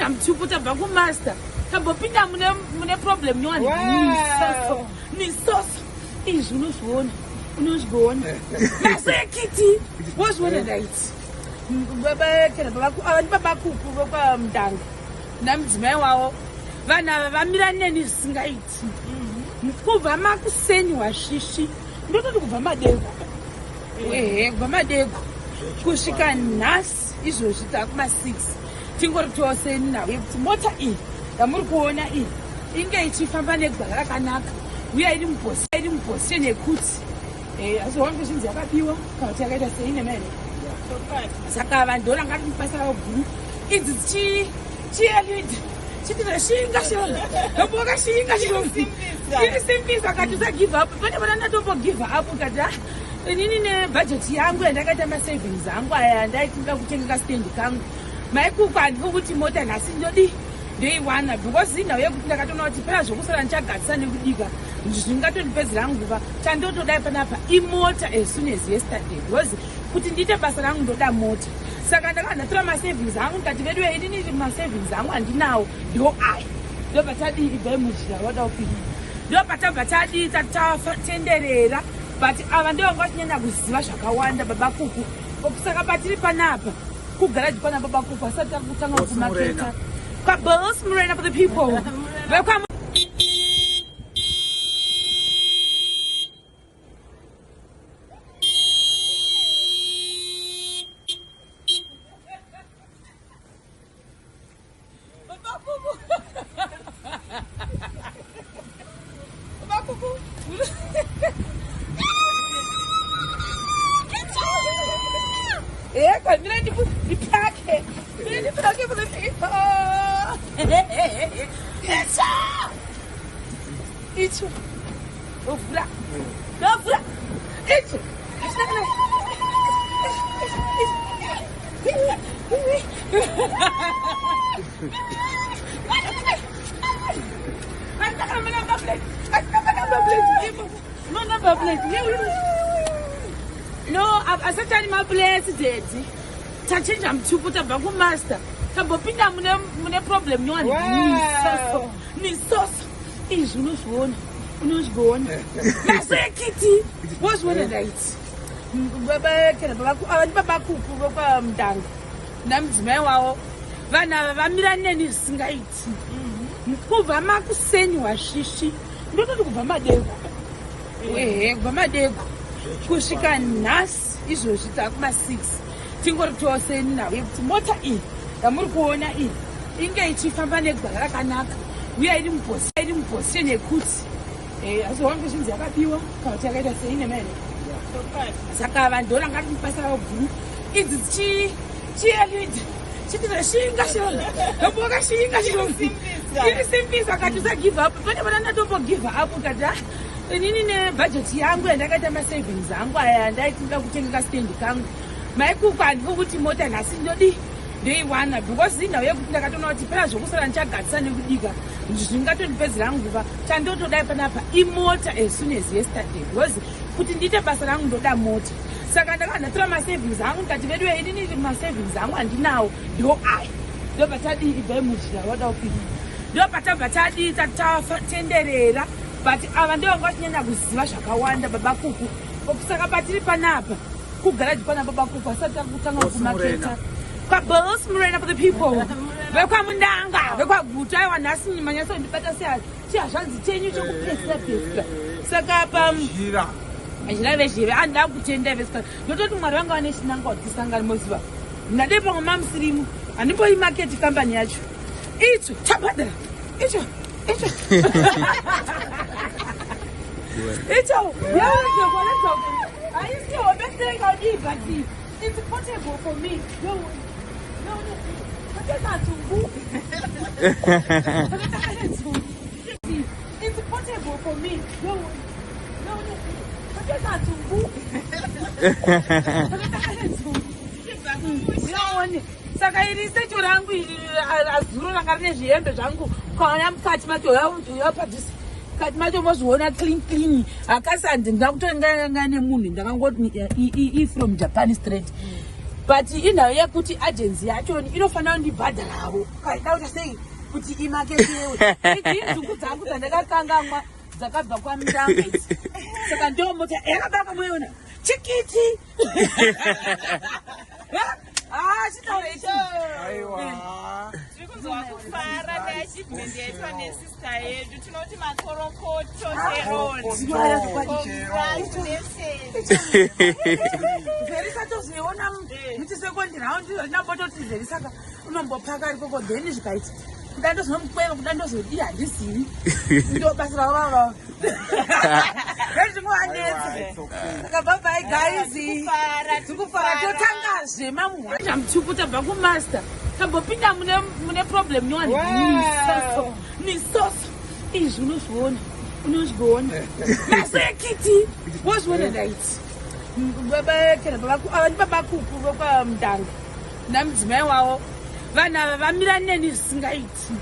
Tachinja mutupo tabva kumaster. Tambopinda mune mune problem nyowani. Nisoso. Nisoso. Izvi unozviona. Unozviona. Masekiti. Wozviona ndaiti. Baba kana baba ava ndi baba kuku vokwa Mndanga. Namudzimai wavo. Vanhu ava vamira neni zvisingaiti. Kubva makuseni washishi. Ndototi kubva madeko. Ehe, kubva madeko kusvika nhasi izvozvi takuma 6 tingori tose nhau yekuti mota iyi yamuri kuona iyi inge ichifamba negwara rakanaka uye iri iri muposition yekuti eh, asi wangu zvinzi yakabiwa kana kuti yakaita sei nema here saka vanhu ndoranga riri basa ravo guru idzi chielid chitizoshinga shomboka shinga shomisimbisa kati usagive up pane vana ndatombo give up kati ah inini nebhajeti yangu yandakaita masavings angu aya ndaiti ndoda kutenga kastendi kangu maikuku handiko kuti mota nhasi ndodii ndoiwana because inhau yekuti ndakatoona kuti pena zvokusara ndichagadzisa nekudika zvingatondipedzera nguva chandotodai panapa imota as soon as yesterday because kuti ndiite basa rangu ndoda mota saka ndakava ndatora masavings angu ndikati veduwe inini masavings angu handinawo ndo aya ndobva tadii ibvai muzhira wada kupinda ndobva tabva tadii tatenderera but ava ndo vanga vachinyanya kuziva zvakawanda baba kuku saka patiri panapa kugaraji kwana baba kuku asati takutanga kumaketa kwabos murena for the people vekwa Icho. Ovura. Ovura. Icho. No, asati ani maplates daddy. Tachinja mutupo tabva kumaster. Tambopinda mune mune problem nyowani. Nisoso. Nisoso. Izvi unozviona. Unozviona. Masekiti. Wozviona ndaiti. Baba kana baba ava ndi baba kuku vokwa Mndanga namudzimai wavo. Vanhu ava vamira neni zvisingaiti. Kubva makuseni washishi ndototi kubva madeko. Ehe, kubva madeko kusvika nhasi izvozvi takuma 6 tingori tose nhau yekuti mota iyi yamuri kuona iyi inge ichifamba negwara rakanaka uye iri iri muposition yekuti eh, asi wangu zvinzi yakabiwa kana kuti yakaita sei nema here saka vanhu ndoranga riri basa ravo guru idzi chielid chitizoshinga shomboka shinga shomisimbisa kati usagive up pane vana ndatombo give up kati ah inini nebhajeti yangu yandakaita masavings angu aya ndaiti ndoda kutenga kastendi kangu maikuku handiko kuti mota nhasi ndodii ndoiwana because inhau yekuti ndakatoona kuti pena zvokusara ndichagadzisa nekudika zvingatondipedzera nguva chandotodai panapa imota as soon as yesterday because kuti ndiite basa rangu ndoda mota saka ndakava ndatora masavings angu ndikati veduwe inini masavings angu handinawo ndo aya ndobva tadii ibvai muzhira wada kupinda ndobva tabva tadii tatenderera but ava ndo vanga vachinyanya kuziva zvakawanda baba kuku saka patiri panapa kugaraji kwana baba kuku asati akutanga kumaketa kwabos murena for the people vekwamundanga vekwagutu aiwa nhasi manyasa ndibata sechihazvanzi chenyu chekupesira pesira saka pa zhira vezheve andida kutenda vesika ndototi mwari vanga vane chinangwa kuti tisangane moziva ndadei pamwe mamusirimu handimboyi maketi kambani yacho icho chabhadhara icho icho icho haisi hombe tenga udii but it's portable for me It's portable for me. Saka iri secho rangu iri azuro ranga rine zvihembe zvangu ukaona mukati macho uya padhuze mukati macho mozviona clean clean akasi handina kutoenganga nemunhu ndakangoti from Japan straight. But inhau yekuti agency yacho inofanira kundibhadharavo kaida kuita sei kuti imaketewe. Idzi inzungu dzangu dzandakakangamwa dzakabva kwamutanga idzi. Saka ndiyo mota yakabaka moiona. Chikiti. Ah, chitaura ichi. Aiwa. Tiri kunzwa kufara neachievement yaitwa nesista yedu. Tinoti makorokoto Sharon. Congratulations. Verisa tozoiona muchisekondi round ndambototi Verisa ka unombopaka ikoko then zvikaita kuda ndozonomukweva kuda ndozodii handizivi ndo basa ravo vava ndozvinovanetsa saka bye bye guys tikufara totangazve mamuhamtupu tabva kumaster tambopinda mune problem nyowani nisoso nisoso izvi unozviona unozviona masekiti wozviona ndaiti ava ndibaba kuku vokwamudanga namudzimai wavo vanhu ava vamira neni zvisingaiti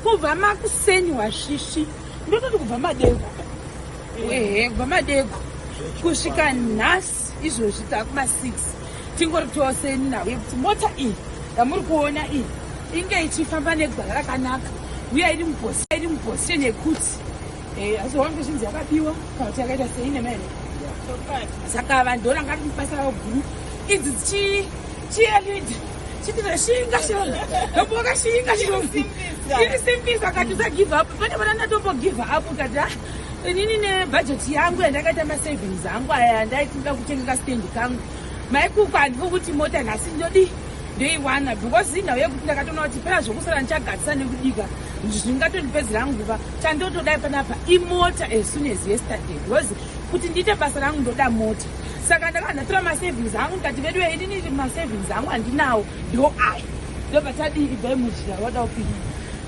kubva makuseni wasvisvi ndototi kubva madeko ehe kubva madeko kusvika nhasi izvozvi takuma 6 tingori tose nhau yekuti mota iyi yamuri kuona iyi inge ichifamba negwara rakanaka uye iri muposition yekuti eh, azowange zvinzi yakabiwa kana kuti yakaita sei nemaere saka vanhu ndoranga riri basa ravo guru idzi chicheerleader chitizoshinga shona ndomboka shinga shona iri simbisa kati usa give up pane vana ndatombo give up kati ah inini nebudget yangu yandakaita masavings angu aya ndaitida kutenga kastendi kangu maikuku handiko kuti mota nhasi ndodii ndoiwana because inhau yekuti ndakatoona kuti pera zvokusara ndichagadzisa nekudika zvingatondipedzera nguva chandotodai panapa imota as soon as yesterday because kuti ndiite basa rangu ndoda mota saka ndakanga ndatora masavings angu ndikati vedu inini masavings angu handinawo ndo aya ndobva tadii ibvai muzhira wada kupinda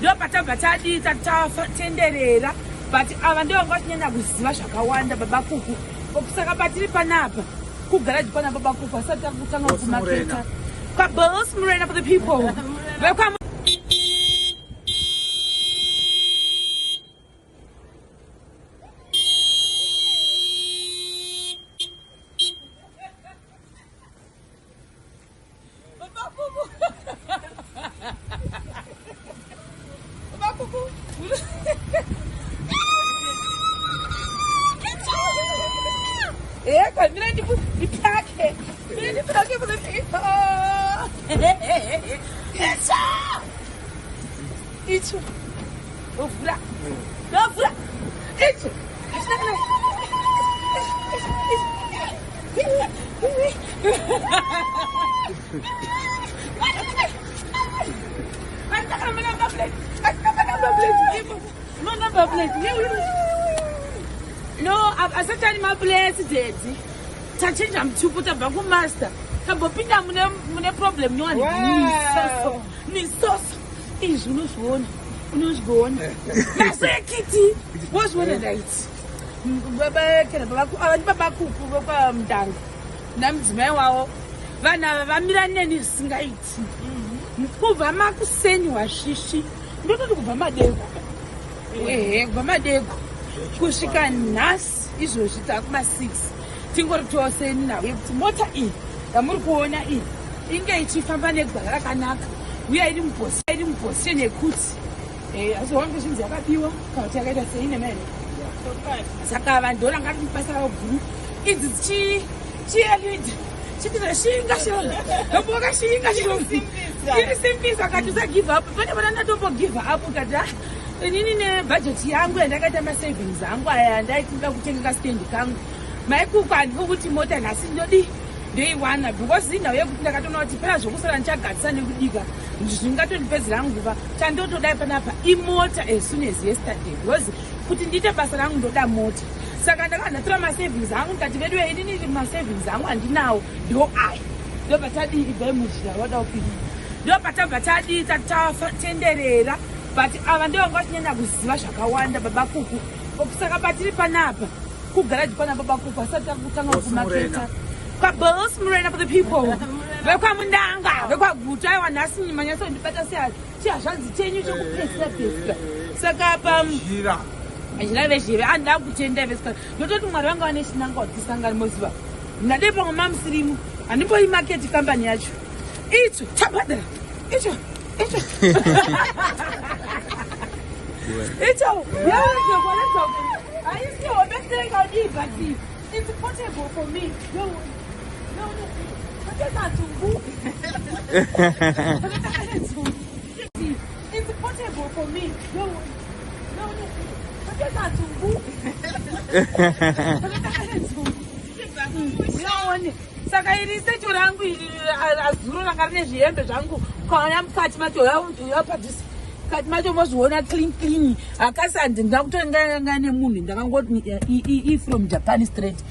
ndobva tabva tadii tatenderera but ava ndo vanga vachinyanya kuziva zvakawanda baba kuku saka patiri panapa kugaraji kwana baba kuku asati takutanga kumaketa kwabos murena for the people vekwa Icho. Ovura. Ovura. Icho. No, asatani maplates dzedzi. Tachinja mutupo tabva kumaster. Tambopinda mune problem nyowani. Nisoso. Nisoso. Izvi unozviona. Unozviona. Masekiti. Wozviona ndaiti. Baba kana baba ava ndibaba kuku vokwamudanga namudzimai wavo vanhu ava vamira neni zvisingaiti kubva makuseni wasvisvi ndototi kubva madeko ehe kubva madeko kusvika nhasi izvozvi takuma 6 tingori tose nhau yekuti mota iyi yamuri kuona iyi inge ichifamba negwara rakanaka uye iri muposition yekuti eh, azowange zvinzi yakabiwa kana kuti yakaita sei nemaere saka vanhu ndoranga riri basa ravo guru idzi chicheerleader chitizoshinga shona ndomboka shinga shona iri simbisa kati usa give up pane vana ndatombo give up kati ah inini nebudget yangu yandakaita masavings angu aya ndaitida kutenga kastendi kangu maikuku handiko kuti mota nhasi ndodii ndoiwana because inhau yekuti ndakatoona kuti pera zvokusara ndichagadzisa nekudika zvingatondipedzera nguva chandotodai panapa imota as soon as yesterday because kuti ndiite basa rangu ndoda mota saka ndakanga ndatora masavings angu ndikati vedu inini masavings angu handinawo ndo aya ndobva tadii ibvai muzhira wada kupinda ndobva tabva tadii tatenderera but ava ndo vanga vachinyanya kuziva zvakawanda baba kuku saka patiri panapa kugaraji kwana baba kuku asati akutanga kumaketa kwabos murena for the people vekwamundanga vekwagutu aiwa nhasi manyasondibata seazi chihazvanzi chenyu chekupesira pesira saka apa zhira vezheve andida kutenda vesika ndototi mwari vanga vane chinangwa kuti tisangane moziva ndadei pamwe mamusirimu. Handimboi market company yacho. Icho chabhadhara. Icho. Icho. Icho. Haisi hombe kutenga udii but it's portable for me. Yo. Yo. Toteka dzungu. Toteka dzungu. It's portable for me. Yo. Yo. Toteka dzungu. Toteka dzungu. Yaone. Saka iri secho rangu iri azuro ranga rine zvihembe zvangu ukaona mukati macho uya padhuze mukati macho mozviona clean clean akasi handina kutoinganga nemunhu ndakangoti from Japan straight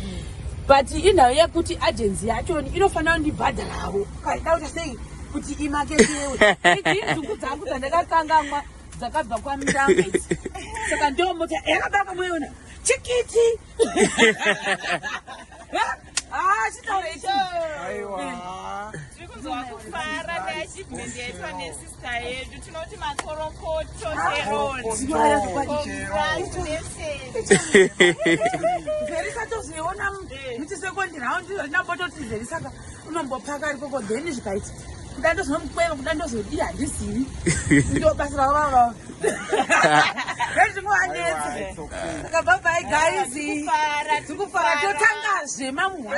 but inhau yekuti agency yacho inofanira kundibhadharavo kaida kuti sei kuti imaketewe. Idzi inzungu dzangu dzandakakangamwa dzakabva kwamutanga idzi. Saka ndo mota yakabaka muiona chikiti. Ah, chitaura ichi. Aiwa. Tiri kunzwa kufara neachievement yaitwa nesister yedu. Tinoti makorokoto, Sharon. Congratulations. Verisa tozoiona muchisecond round rinambototi Verisaka unombopaka rikoko then zvikaiti kuda ndozonomukweva kuda ndozodii handizivi ndo basa ravo vavavo rezvingovanetsa. Aiwa, it's okay. Saka bye bye guys. Tikufara. Tikufara totangazve mamuhwa.